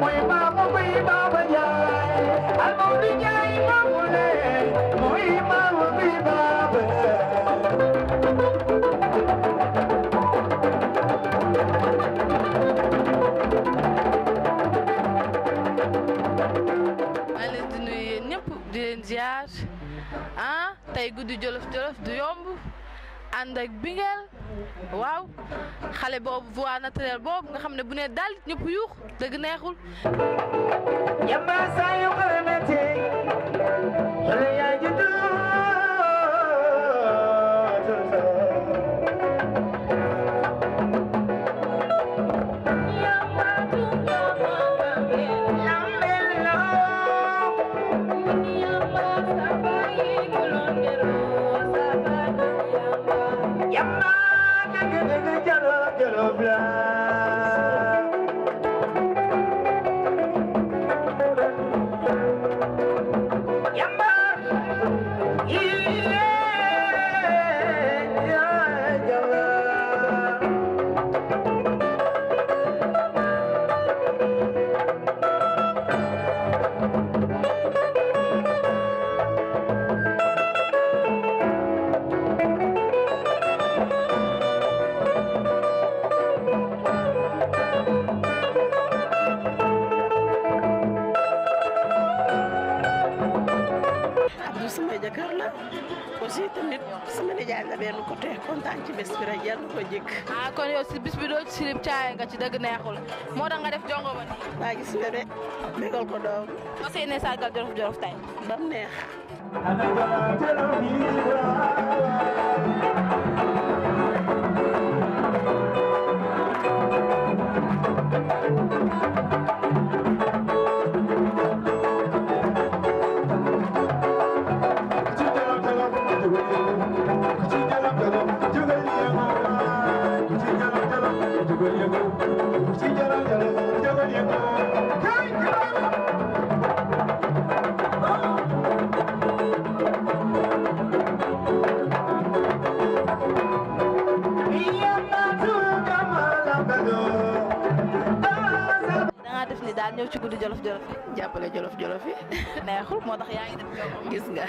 mooy maamu buy baaba njaay almawdi njaay maamu le mooy maamu buy baaba maa leen di nuyu yéen ñëpp di leen ziar tey guddi jolof jolof du yomb ànd ak Bingel waaw xale boobu voix naturelle boobu nga xam ne bu ne daal ñëpp yuux dëgg neexul. yamba saa yu xaramate xale yaa juddu yamba dëgg dëgg jolof jolof la yamba yee jolof sama jëkkër la aussi tamit sama nijaay la benn côté kontaan ci bés bi rek yàlla ko jëkk. kon yow si bis bi doo ci silib caay nga ci dëgg neexul moo tax nga def jongo ba nii. waa gis nga de bégal ko doom. soo see ne sargal jolof jolof tey. ba mu neex. dangaa def ni daal ñëw ci guddi jolof jolof yi. jàppale jolof jolof yi. neexul moo tax yaa ngi def jongo gis nga.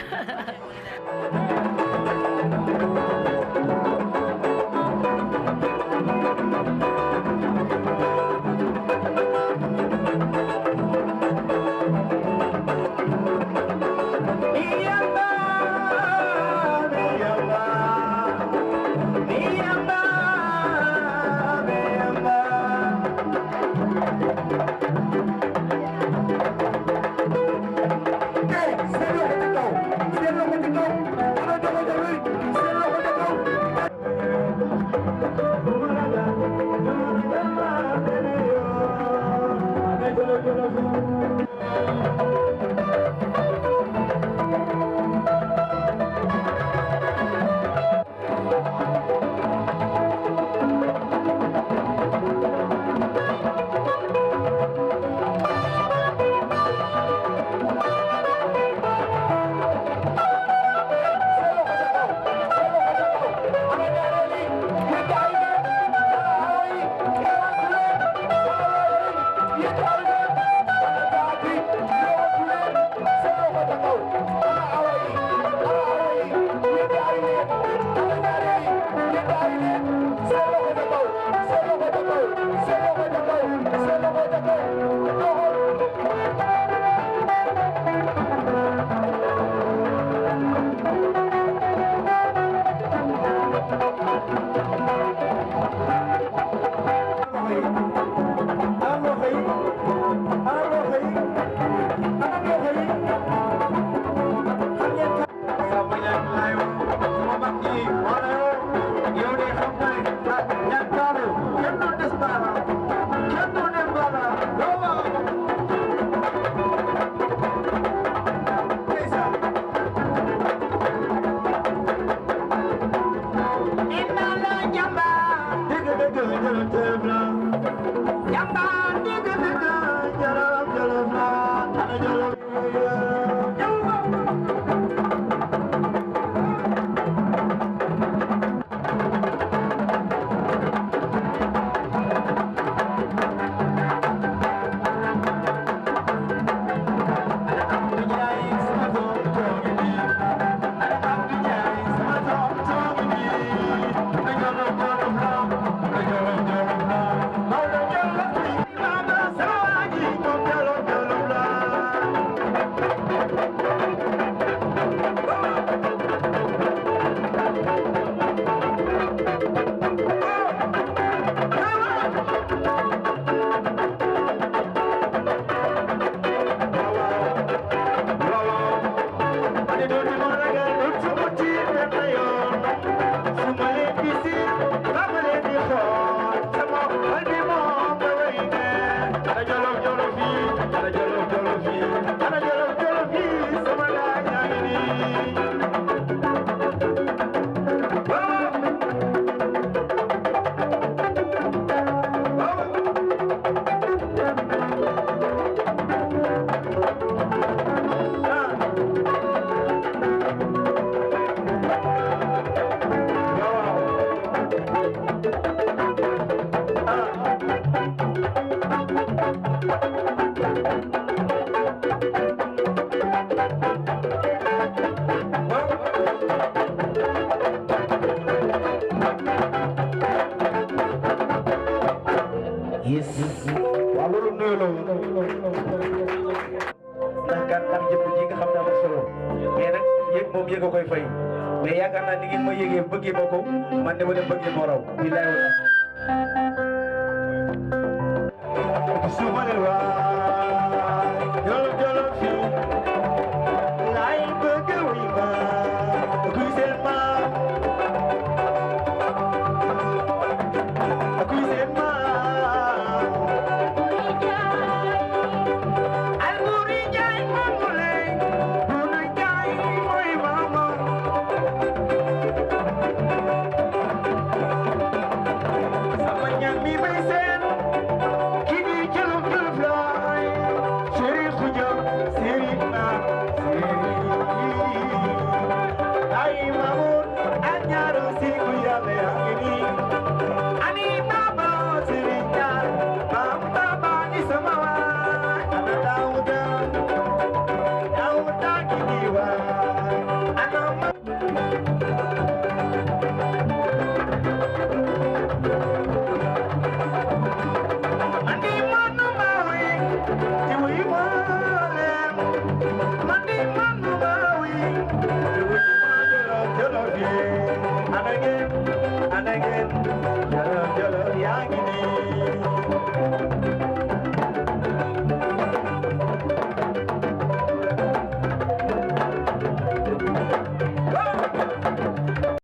Yeah. Yes. Waaw loolu nuyu la ndax kan ndax jëpp ji nga xam ne amul solo mais nag yëg moom yëg a koy fay mais yaakaar naa ni ngeen ma yëgee bëggee ma ko man de ma dem bëggee moo raw billaay wala sumale waay jolof jolof fi laay bëgg wi ma kuy seen maam kuy seen maam Why?